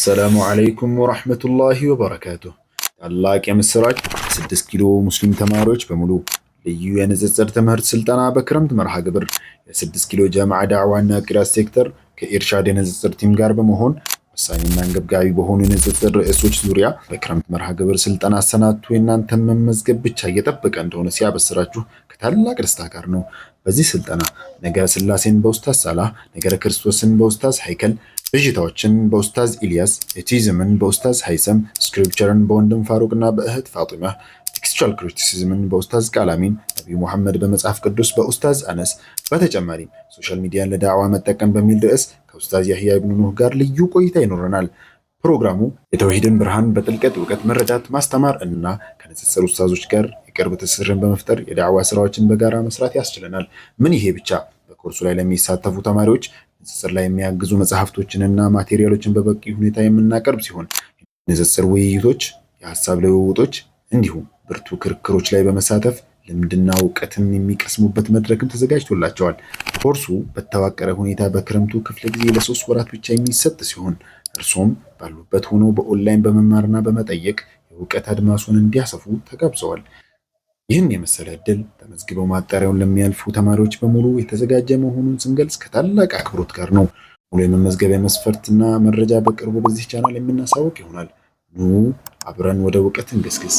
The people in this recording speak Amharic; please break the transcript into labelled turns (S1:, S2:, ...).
S1: السلام عليكم ورحمة الله وبركاته። ታላቅ የምስራች! 6 ኪሎ ሙስሊም ተማሪዎች በሙሉ፣ ልዩ የንጽጽር ትምህርት ስልጠና በክረምት መርሃ ግብር። የ6 ኪሎ ጀማዓ ዳዕዋና ቂራት ሴክተር ከኢርሻድ የንጽጽር team ጋር በመሆን ወሳኝና አንገብጋቢ በሆኑ የንጽጽር ርዕሶች ዙሪያ በክረምት መርሃ ግብር ስልጠና አሰናድቶ የእናንተን መመዝገብ ብቻ እየጠበቀ እንደሆነ ሲያበስራችሁ ከታላቅ ደስታ ጋር ነው። በዚህ ስልጠና ነገረ ስላሴን በኡስታዝ ሳላህ፣ ነገረ ክርስቶስን በኡስታዝ ሃይከል፣ ብዥታዎችን በኡስታዝ ኢልያስ፣ atheism ን በኡስታዝ ሃይሰም፣ scripture ን በወንድም ፋሩቅና በእህት ፋጢማ፣ textual criticism ን በኡስታዝ ቃላሚን፣ ነቢዩ ሙሐመድ በመጽሐፍ ቅዱስ በኡስታዝ አነስ፣ በተጨማሪም social media ን ለዳዕዋ መጠቀም በሚል ርዕስ ከኡስታዝ ያህያ ኢብኑ ኑህ ጋር ልዩ ቆይታ ይኖረናል። ፕሮግራሙ የተውሂድን ብርሃን በጥልቀት እውቀት መረዳት፣ ማስተማር እና ከንጽጽር ኡስታዞች ጋር የቅርብ ትስስርን በመፍጠር የዳዕዋ ስራዎችን በጋራ መስራት ያስችለናል። ምን ይሄ ብቻ፣ በኮርሱ ላይ ለሚሳተፉ ተማሪዎች ንጽጽር ላይ የሚያግዙ መጽሐፍቶችንና ማቴሪያሎችን በበቂ ሁኔታ የምናቀርብ ሲሆን፣ ንጽጽር ውይይቶች፣ የሀሳብ ልውውጦች እንዲሁም ብርቱ ክርክሮች ላይ በመሳተፍ ልምድና እውቀትን የሚቀስሙበት መድረክም ተዘጋጅቶላቸዋል። ኮርሱ በተዋቀረ ሁኔታ በክረምቱ ክፍለ ጊዜ ለ3 ወራት ብቻ የሚሰጥ ሲሆን፣ እርሶም ባሉበት ሆነው በኦንላይን በመማርና በመጠየቅ የእውቀት አድማሱን እንዲያሰፉ ተጋብዘዋል። ይህን የመሰለ ዕድል ተመዝግበው ማጣሪያውን ለሚያልፉ ተማሪዎች በሙሉ የተዘጋጀ መሆኑን ስንገልጽ ከታላቅ አክብሮት ጋር ነው። ሙሉ የመመዝገቢያ መስፈርትና መረጃ በቅርቡ በዚህ ቻናል የምናሳውቅ ይሆናል። ኑ አብረን ወደ እውቀት እንገስግስ።